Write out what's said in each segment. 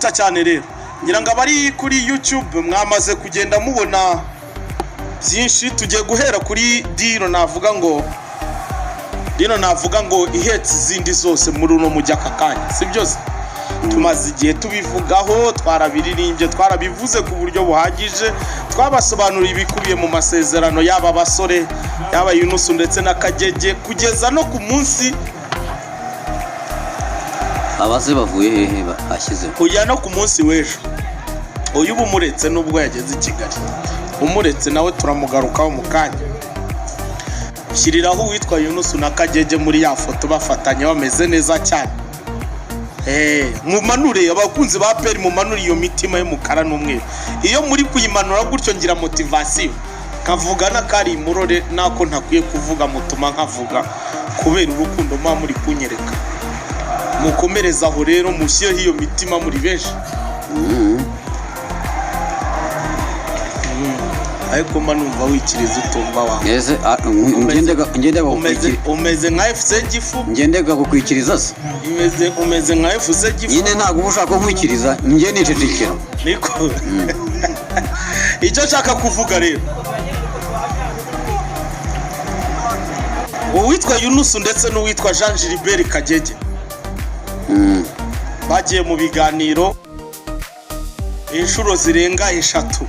Twihuta cyane rero, ngira ngo abari kuri YouTube mwamaze kugenda mubona byinshi. Tugiye guhera kuri deal navuga ngo, deal navuga ngo ihetse izindi zose muri uno mujyi aka kanya, si byose? Tumaze igihe tubivugaho, twarabiririmbye, twarabivuze ku buryo buhagije, twabasobanuriye ibikubiye mu masezerano y'aba basore, yaba Yunusu ndetse na Kagege, kugeza no ku munsi Abaze bavuye hehe ashyizeho? Kujya no ku munsi w'ejo. Uyu uba umuretse, nubwo yageze i Kigali, umuretse nawe turamugarukaho mu kanya. Shyiriraho uwitwa Yunusu na Kagege muri ya foto bafatanye, bameze neza cyane. Mumanure, abakunzi ba APR, mumanure iyo mitima y'umukara n'umweru. Iyo muri kuyimanura gutyo ngira motivation, nkavuga n'akari imurore nako ntakwiye kuvuga, mutuma nkavuga kubera urukundo muba muri kunyereka. Mukomereze aho rero, mushyireho iyo mitima muri benshi. Ariko mba numva wikiriza utumva wawe. Ese ngendega Umeze nka FC Gifu. Ngendega kukwikiriza se? Umeze nka FC Gifu. Nyine ntabwo uba ushaka kunkwikiriza, njye nicecekera. Niko icyo nshaka kuvuga rero, uwitwa Yunusu ndetse n'uwitwa Jean Gilbert Kagege bagiye mu biganiro inshuro zirenga eshatu.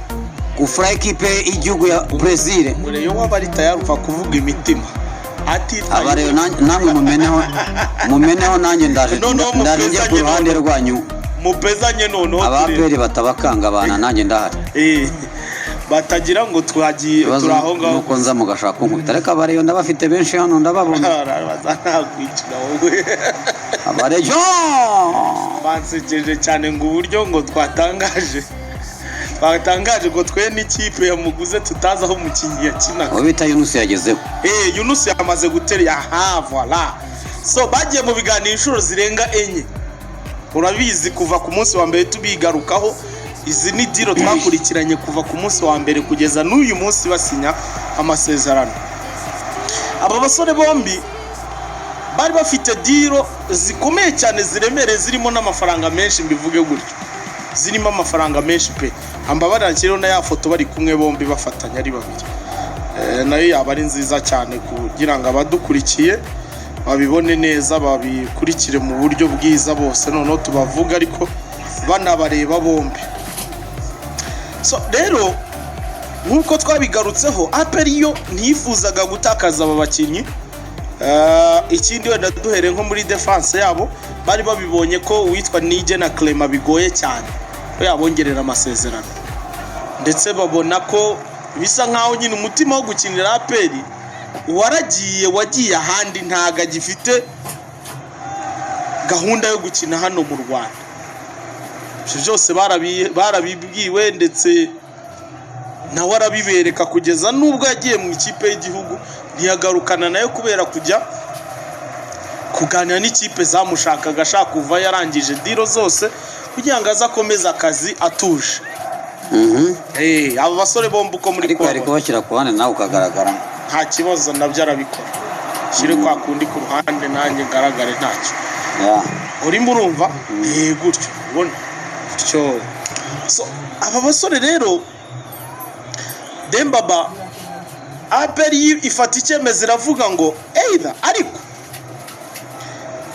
Gufura ekipe y'igihugu ya Brezil. Mureyo waba ari tayari upfa kuvuga imitima atitaye. Abareyo namwe mumeneho, mumeneho, nanjye ndaje. Noneho Ndaje njye ku mupezanye. ruhande rwanyu. Mupezanye noneho turebe. Aba APR batabakanga abana, nanjye ndahari. Batagira ngo twagiye Ibibazo turi aho ngaho. Nuko nza mugashaka kunkubita, ariko abareyo ndabafite benshi hano, ndababona. Baza ntakwicira wowe. Abareyo. Bansekeje cyane ngo uburyo ngo twatangaje ngo twe n'ikipe yamuguze tutazi aho umukinnyi yakinaga. Uwo bita Yunusi yagezeho. Yunusi yamaze gutera aha, voilà. So bagiye mu biganiro inshuro zirenga enye. Urabizi, kuva ku munsi wa mbere tubigarukaho, izi ni deal twakurikiranye kuva ku munsi wa mbere kugeza n'uyu munsi basinya amasezerano. Aba basore bombi bari bafite deal zikomeye cyane, ziremereye, zirimo n'amafaranga menshi, mbivuge gutyo, zirimo amafaranga menshi pe. Ambabarira, nshyiriho na ya foto bari kumwe bombi, bafatanya ari babiri. Nayo yaba ari nziza cyane kugira ngo abadukurikiye babibone neza, babikurikire mu buryo bwiza bose. Noneho tubavuga ariko banabareba bombi. So rero, nk'uko twabigarutseho, APR yo ntiyifuzaga gutakaza aba bakinnyi. Ikindi wenda duhereye nko muri defense yabo, bari babibonye ko uwitwa Nige na Clement bigoye cyane ko yabongerera amasezerano, ndetse babona ko bisa nkaho nyine umutima wo gukinira APR waragiye, wagiye ahandi, ntago agifite gahunda yo gukina hano mu Rwanda. Ibyo byose barabibwiwe, ndetse nawe arabibereka, kugeza n'ubwo yagiye mu ikipe y'igihugu ntiyagarukana nayo kubera kujya kuganira n'ikipe zamushakaga, ashaka kuva yarangije deal zose kugira ngo aze akomeze akazi atuje. Aba basore bombi uko muri Ariko yari kubabona, kubashyira ku ruhande nawe ukagaragara. Nta kibazo, nabyo arabikora. Shyire kwa kundi ku ruhande nanjye ngaragare, ntacyo. Urimo urumva? Gutyo ubona gutyo. So aba basore rero, Dembaba, APR ifata icyemezo, iravuga ngo either, ariko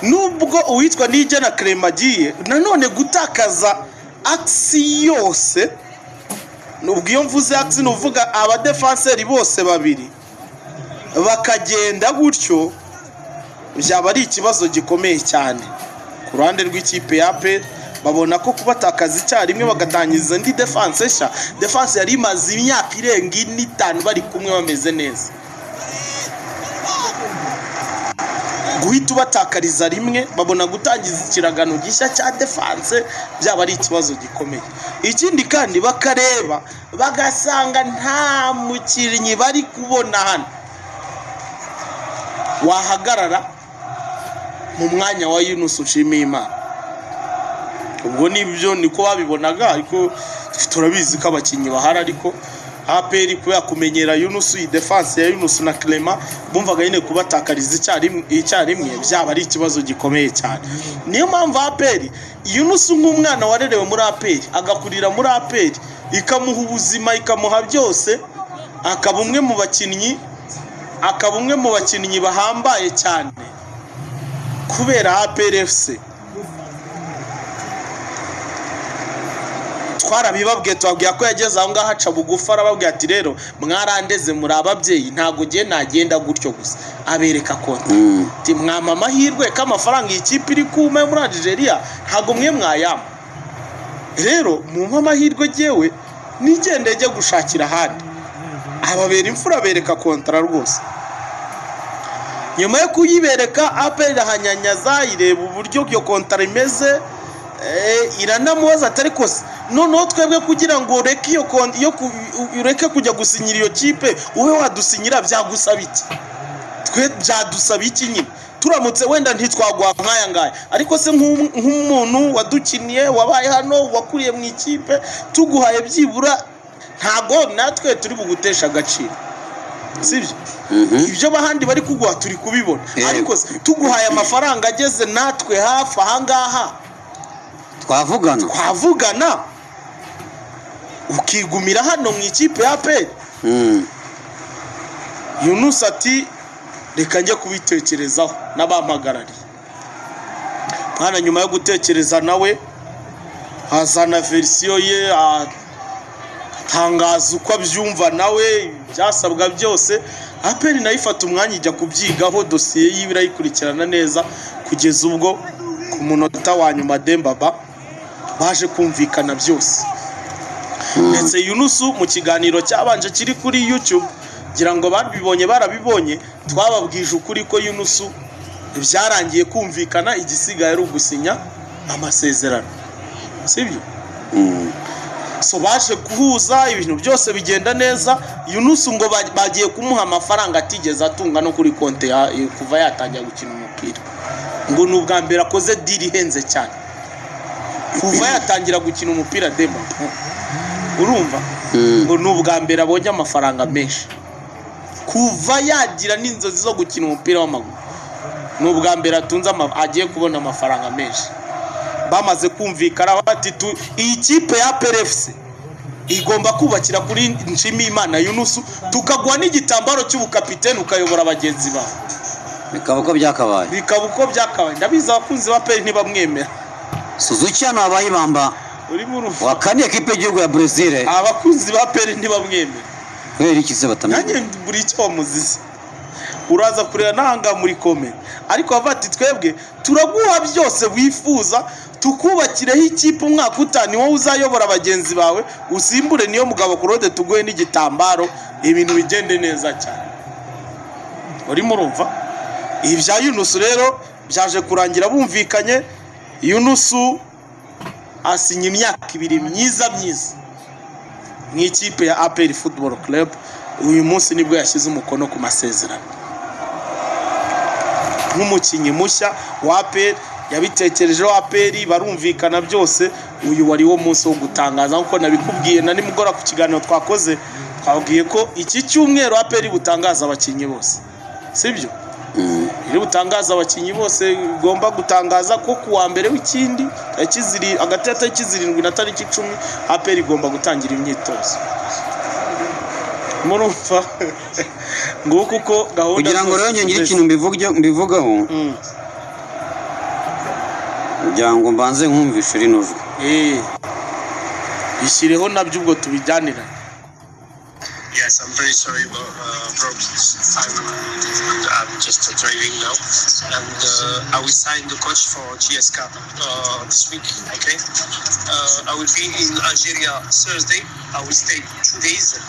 nubwo uwitwa Nijya na Clement agiye, nanone gutakaza axe yose, nubwo iyo mvuze axe ni uvuga abadefanseri bose babiri bakagenda gutyo, byaba ari ikibazo gikomeye cyane ku ruhande rw'ikipe ya APR. Babona ko kubatakaza icyarimwe bagatangiza indi defense nshya, defense yari imaze imyaka irenga ine, itanu bari kumwe bameze neza, guhita ubatakariza rimwe, babona gutangiza ikiragano gishya cya defense byaba ari ikibazo gikomeye. Ikindi kandi bakareba bagasanga nta mukinnyi bari kubona hano wahagarara mu mwanya wa Yunus Nshimiyimana. Ubwo nibyo niko babibonaga, ariko turabizi ko abakinnyi bahari, ariko APR kubera kumenyera Yunusu, iyi defense ya Yunusu na Clement, bumvaga nyine kubatakariza icyarimwe byaba ari ikibazo gikomeye cyane. Niyo mpamvu APR, Yunusu nk'umwana warerewe muri APR, agakurira muri APR, ikamuha ubuzima, ikamuha byose, akaba umwe mu bakinnyi bahambaye cyane kubera APR FC. Twarabibabwiye, tubabwira ko yageze aho ngaho aca bugufi, arababwira ati: "Rero mwarandeze, muri ababyeyi, ntabwo ngiye nagenda gutyo gusa." Abereka konti, ati: "Mwampa amahirwe ko amafaranga iyi kipe iri kuma yo muri Algeria ntabwo mwe mwayampa. Rero mumpe amahirwe jyewe nigende njye gushakira ahandi." Ababera imfura, abereka kontara rwose. Nyuma yo kuyibereka, APR irahanyanyaza, ireba uburyo iyo kontara imeze, iranamubaza atari kose: "Noneho twebwe kugira ngo ureke iyo ureke kujya gusinyira iyo kipe, ube wadusinyira, byagusaba iki? Twe byadusaba iki nyine? Turamutse wenda ntitwaguha nk'aya ngaya, ariko se nk'umuntu wadukiniye, wabaye hano, wakuriye mu ikipe, tuguhaye byibura, ntago natwe turi bugutesha agaciro, sibyo? Ibyo bahandi bari kuguha turi kubibona, ariko se tuguhaye amafaranga ageze natwe hafi ahangaha, twavugana?" Twavugana ukigumira hano mu ikipe ya APR?" Yunus ati: "Reka njye kubitekerezaho n'abampagarariye." Mwana, nyuma yo gutekereza, nawe azana version ye, atangaza uko abyumva nawe, ibyasabwa byose. APR nayo ifata umwanya ijya kubyigaho, dosiye yiwe irayikurikirana neza, kugeza ubwo ku munota wa nyuma Dembaba baje kumvikana byose. Ndetse Yunusu mu kiganiro cyabanje kiri kuri YouTube, ngira ngo babibonye, barabibonye, twababwije ukuri ko Yunusu byarangiye kumvikana, igisigaye ari ugusinya amasezerano, sibyo? So baje guhuza ibintu byose, bigenda neza. Yunusu ngo bagiye kumuha amafaranga atigeze atunga no kuri konti kuva yatangira gukina umupira. Ngo ni ubwa mbere akoze deal ihenze cyane kuva yatangira gukina umupira. Demba, urumva? Ngo ni ubwa mbere abonye amafaranga menshi kuva yagira n'inzozi zo gukina umupira w'amaguru, ni ubwa mbere atunze agiye kubona amafaranga menshi. Bamaze kumvikana bati: "Iyi kipe ya APR FC igomba kubakira kuri Nshimiyimana Yunusu, tukaguha n'igitambaro cy'ubukapiteni ukayobora bagenzi bawe." Bikaba uko byakabaye. Bikaba uko byakabaye. Ndabizi, abakunzi ba APR ntibamwemera. Suzuki hano habaye ibamba. Urimo urumva? Wa kane, ekipe y'igihugu ya Brazil. Abakunzi ba APR ntibamwemera. Kubera iki se batamenya? Nanjye buri icyo bamuziza uraza kureba n'ahangaha muri comment, ariko bavuga ati: "Twebwe turaguha byose wifuza, tukubakireho ikipe, umwaka utaha ni wowe uzayobora bagenzi bawe, usimbure niyo mugabo Claude, tuguhe n'igitambaro, ibintu bigende neza cyane." Urimo urumva? Ibi bya Yunusu rero byaje kurangira bumvikanye, Yunusu asinya imyaka 2 myiza myiza mu ikipe ya APR Football Club. Uyu munsi nibwo yashyize umukono ku masezerano nk'umukinnyi mushya wa APR. Yabitekerejeho, APR barumvikana byose. Uyu wari wo munsi wo gutangaza, nk'uko nabikubwiye na nimugoroba ku kiganiro twakoze, twabwiye ko iki cyumweru APR butangaza abakinnyi bose, sibyo? Iri butangaza abakinnyi bose, igomba gutangaza ko ku wa mbere w'ikindi hagati ya tariki 7 na tariki 10 APR igomba gutangira imyitozo. Murumva, nguko uko gahunda Kugira ngo zose rero ngire zimeze. ikintu mbivugaho, kugira ngo mbanze nkumvishe rino jwi. Bishyireho nabyo, ubwo tubijyanirane. Yes, I'm very sorry, but, bro, I'm just driving now, and I will sign the coach for GSK this week. Okay, I will be in Algeria Thursday. I will stay 2 days,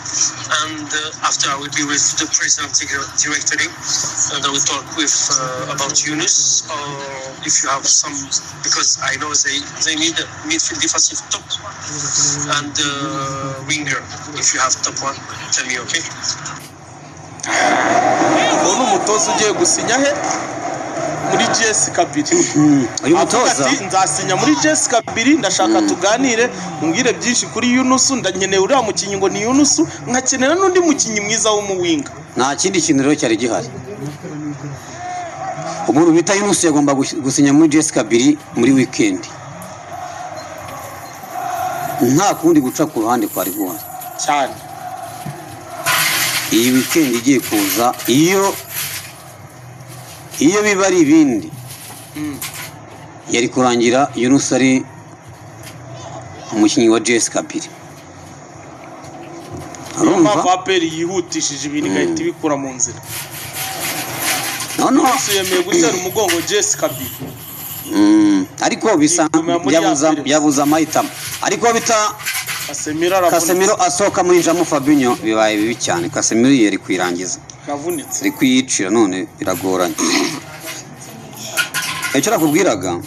and after I will be with the president directly, and I will talk with about Yunus, or if you have some, because I know they need midfield defensive top and winger. If you have top one, tell me, okay? Uwo ni umutoza ugiye gusinya he? Muri JS Kabylie. Uyu Avuga mutoza ati: "Nzasinya muri JS Kabylie, ndashaka tuganire, umbwire byinshi kuri Yunusu. Ndakeneye uriya mukinnyi ngo ni Yunusu, nkakenera n'undi mukinnyi mwiza w'umuwinga." Nta kindi kintu rero cyari gihari. Umuntu bita Yunusu yagomba gusinya muri JS Kabylie muri weekend, nta kundi guca ku ruhande kwari guhari. Cyane. Iyi weekend igiye kuza, iyo biba ari ibindi, yari kurangira Yunusu ari umukinnyi wa JS Kabylie. Niyo Urumva? mpamvu APR yihutishije ibintu, igahita ibikura mu nzira. Noneho Yunusu yemeye gutera umugongo JS Kabylie. Ariko bisa Yigumira muri yabuze APR. yabuze amahitamo, ariko bita Casemiro aravunitse. Casemiro asohoka muri Jamu Fabinho, bibaye bibi cyane. Casemiro yari kwirangiza. Aravunitse. Ari kwiyicira none, biragoranye. Icyo nakubwiraga,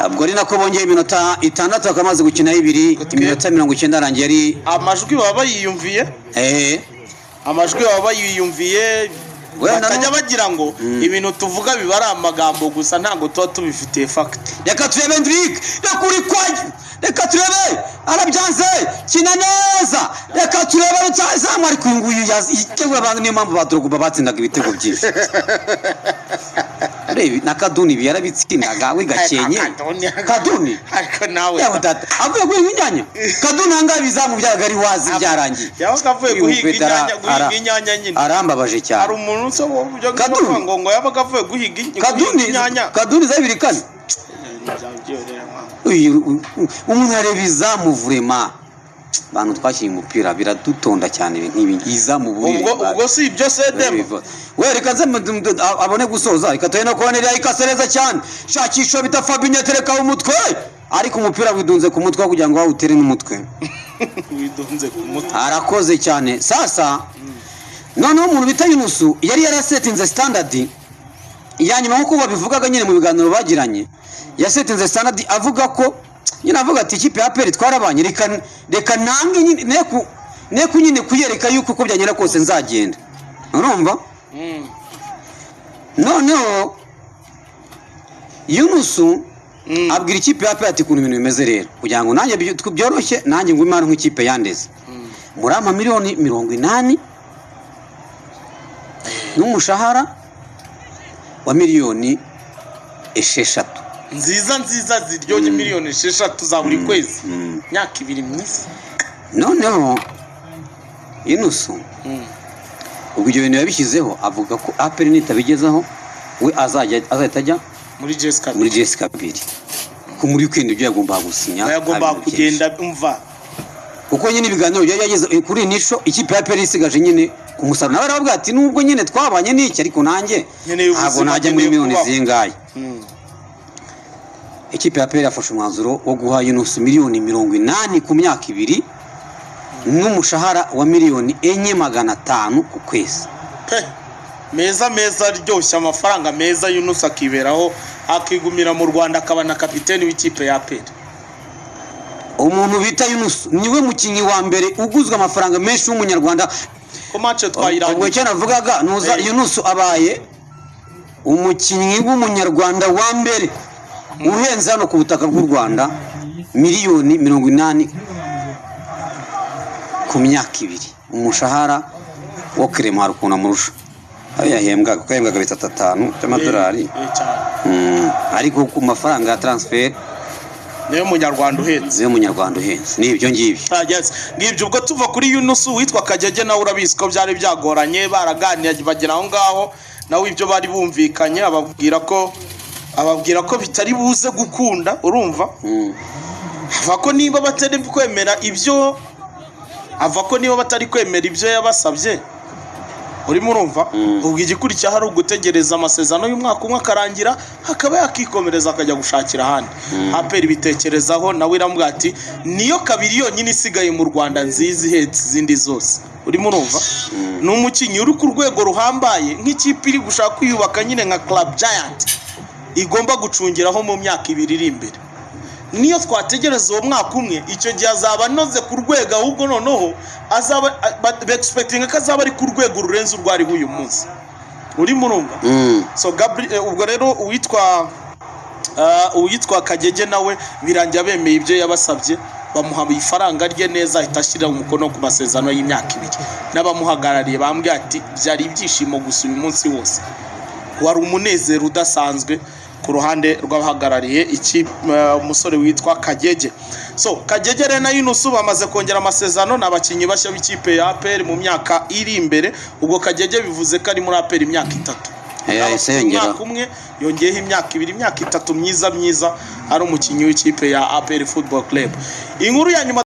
ubwo ari nako bongeye iminota 6, bakaba bamaze gukina ibiri, iminota 90 arangiye ari Amajwi baba bayiyumviye. Amajwi baba bayiyumviye. Wenda Batajya bagira ngo ibintu tuvuga biba ari amagambo gusa, ntabwo tuba tubifitiye fact. Reka turebe Endrick, reka uri kwa, reka turebe, arabyanze, kina neza, reka turebe rutazamu. Ariko uyu nguyu yitegura abantu, niyo mpamvu ba Drogba batsindaga ibitego byinshi. Reba na Kaduni, ibi yarabitsindaga we Gakenke. Kaduni. Ariko nawe. Yawe data, avuye guhinga inyanya Kaduni ahangaha, ibizamu byabaga ari wazi byarangiye. Yabaga avuye Uyu guhiga Pedro inyanya, guhiga inyanya nyine. Arambabaje cyane. Hari umuntu usa ujya Kaduni. kuvuga ngo yabaga avuye guhiga Kaduni. inyanya. Kaduni za 2-4. Umuntu areba izamu, vraiment abantu twakinnye umupira biradutonda cyane nk'ibi, izamu burire. Ubwo si ibyo sedema. We, reka nze abone gusoza. Reka tuhe no kubona iriya ikase neza cyane, shakisha bita Fabinho, aterekaho umutwe, ariko umupira widunze ku mutwe kugira ngo awutere n'umutwe. Widunze ku mutwe. Arakoze cyane. Sasa noneho umuntu bita Yunusu yari yarasetinze standard ya nyuma, nk'uko babivugaga nyine mu biganiro bagiranye. Yasetinze standard avuga ko nyine, avuga ati: "Ikipe ya APR twarabanye, reka nange nyine neku nyine kuyereka yuko uko byagenda kose nzagenda." Urumva? Noneho Yunusu abwira ikipe ya APR ati: "Ukuntu ibintu bimeze rero, kugira ngo nanjye byoroshye, nanjye ngo imana nk'ikipe yandeze, murampa miliyoni 80 n'umushahara wa miliyoni 6." Nziza nziza ziryoshye, miliyoni 6 za buri kwezi, myaka 2 myiza. Noneho Yunusu ubwo ibyo bintu yabishyizeho, avuga ko APR nitabigezaho we azajya azahita ajya muri JS muri Kabylie. JS Kabylie, ko muri weekend ibyo yagombaga gusinya Yagomba abintu byinshi. kugenda, umva. Kuko nyine ibiganiro byari byageze kuri iyi nisho, ikipe ya APR isigaje nyine ku musaruro. Nawe aravuga ati: "Nubwo nyine twabanye n'iki, ariko nanjye Nkeneye ntabwo ubuzima, najya muri nkeneye miliyoni kubaho." zingahe." Ikipe ya APR yafashe umwanzuro wo guha Yunusu miliyoni 80 ku myaka 2 n'umushahara wa miliyoni 4 500 ku kwezi. Pe, meza meza aryoshye, amafaranga meza. Yunusu akiberaho, akigumira mu Rwanda, akaba na kapiteni w'ikipe ya APR. Umuntu bita Yunusu niwe mukinnyi wa mbere uguzwe amafaranga menshi w'umunyarwanda. Ko match Ubwo twayirangiye. icyo navugaga nuza, Yunusu abaye umukinnyi w'umunyarwanda wa mbere uhenze hano ku butaka bw'u Rwanda, miliyoni 80 ku myaka 2, umushahara wo Clement hari ukuntu amurusha ayo yahembwaga, kuko yahembwaga 3 5 by'amadolari. Cyane. Ariko ku mafaranga ya transfer Niyo munyarwanda uhenze. Niyo munyarwanda uhenze, ni ibyo ngibyo. Ah, yes. Ngibyo. Ubwo tuva kuri Yunusu, witwa Kagege nawe urabizi ko byari byagoranye, baraganira bagera aho ngaho, nawe ibyo bari bumvikanye ababwira ko bitari buze gukunda, urumva? Ava ko niba batari kwemera ibyo, ava ko niba batari kwemera ibyo yabasabye, urimo urumva? Ubwo igikurikiye hari ugutegereza amasezerano y'umwaka umwe akarangira, akaba yakikomereza akajya gushakira ahandi. APR bitekerezaho, nawe iramubwira ati: "Niyo kabiri yonyine isigaye mu Rwanda nziza ihetse izindi zose." Urimo urumva? Ni umukinnyi uri ku rwego ruhambaye, nk'ikipe iri gushaka kwiyubaka nyine nka club giant igomba gucungiraho mu myaka 2 iri imbere. Niyo twategereza uwo mwaka umwe, icyo gihe azaba anoze ku rwego, ahubwo noneho azaba expecting ko azaba ari ku rwego rurenze urwo ariho uyu munsi. Urimo urumva? Mm. So ubwo rero uwitwa Kagege nawe birangira bemeye ibyo yabasabye, bamuha ifaranga rye neza, ahita ashyira umukono ku masezerano y'imyaka 2. N'abamuhagarariye bambwiye ati byari ibyishimo gusa uyu munsi wose, wari umunezero udasanzwe ku ruhande rw'abahagarariye iki umusore witwa Kagege. So Kagege rero na Yunusu bamaze kongera amasezerano, ni abakinnyi bashya b'ikipe ya APR mu myaka iri imbere. Ubwo Kagege bivuze ko ari muri APR imyaka 3. Yahise yongeraho. Umwaka umwe yongeyeho imyaka 2, imyaka 3 myiza myiza, ari umukinnyi w'ikipe ya APR Football Club. Inkuru ya nyuma.